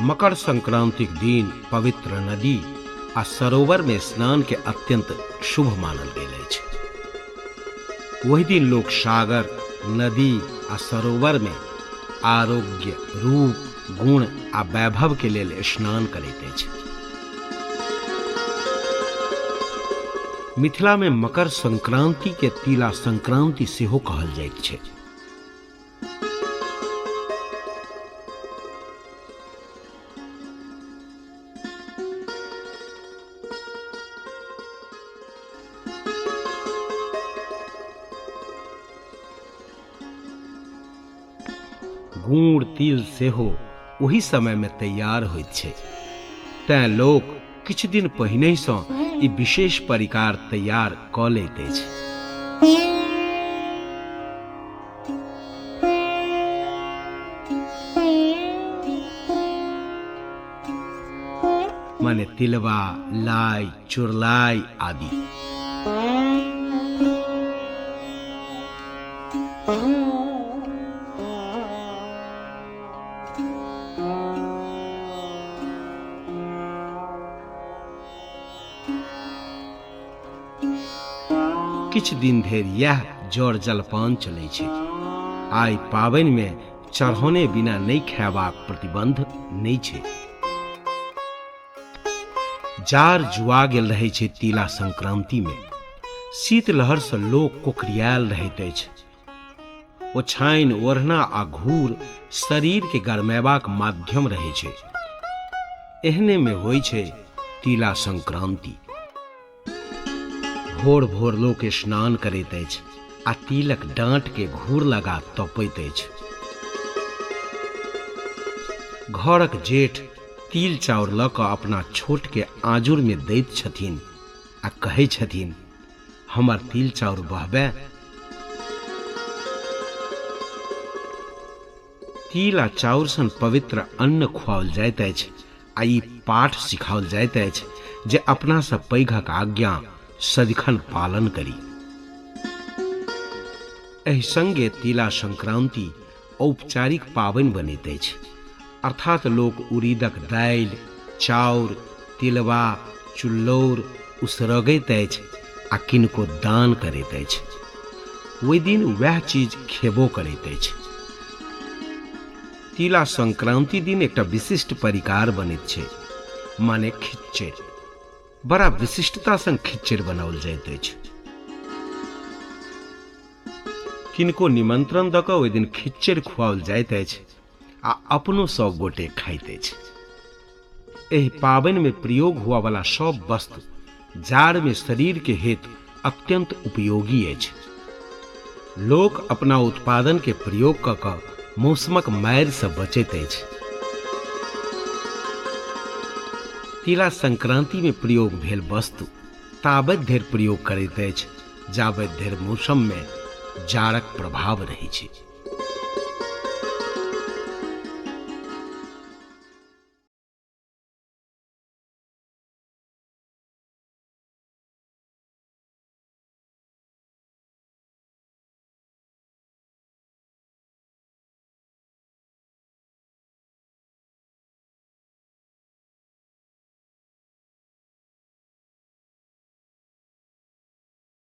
मकर संक्रांतिक दिन पवित्र नदी आ सरोवर में स्नान के अत्यंत शुभ मानल गेल अछि। ओहि दिन लोक सागर, नदी आ सरोवर में आरोग्य, रूप, गुण आ वैभव के लेल स्नान करैत अछि। मिथिला में मकर संक्रांति के तिला संक्रांति सेहो कहल जाइत छै। गुड़ तिल सेहो ओही समय में तैयार होइत छै, तैं लोक किछु दिन पहिनहि सँ ई विशेष परिकार तैयार कऽ लैत अछि। माने तिलवा, लाई, चुरलाई आदि। किछु दिन धरि इएह जड़ जलपान चलै छै। आइ पाबनि में चढ़ौने बिना नहि खयबाक प्रतिबंध नहि छै। जार जुआ गेल रहै छै तिला संक्रांति में। शीतलहर सँ लोक कोकरियायल रहैत अछि। ओछाइन, ओढ़ना आ घूर शरीर के गरमेबाक माध्यम रहै छै। एहने में होइ छै तिला संक्रांति। भोर भोर लोक स्नान करैत अछि आ तिलक डाँट के घूर लगा तपैत अछि। घरक जेठ तिल चाउर लऽ कऽ अपना छोट के आँजुर में दैत छथिन आ कहै छथिन, हमर तिल चाउर बहबे। तिल आ चाउर सन पवित्र अन्न खुआओल जाइत अछि आ ई पाठ सिखाओल जाइत अछि जे अपना सँ पैघक आज्ञा सदिखन पालन करी। एहि संगे तिला संक्रांति औपचारिक पाबनि बनैत अछि, अर्थात लोक उड़ीदक दालि, चाउर, तिलवा, चुल्लौर उसरगैत अछि आ किनको दान करैत अछि। ओहि दिन वएह चीज खेबो करैत अछि। तिला संक्रांति दिन एकटा विशिष्ट परिकार बनैत छै, माने खिच्चड़ि। बड़ा विशिष्टता संग खिच्चड़ि बनाओल जाइत अछि। किनको निमंत्रण दऽ कऽ ओहि दिन खिच्चड़ि खुआओल जाइत अछि आ अपनो सब गोटे खाइत अछि। एहि पाबनि में प्रयोग हुआ वाला सब वस्तु जाड़ में शरीर के हेतु अत्यंत उपयोगी अछि। लोक अपना उत्पादन के प्रयोग कऽ कऽ मौसमक मारि सँ बचैत अछि। तिला संक्रांति में प्रयोग भेल वस्तु ताबत धरि प्रयोग करैत अछि जाबत धरि मौसम में जाड़क प्रभाव रहै छै।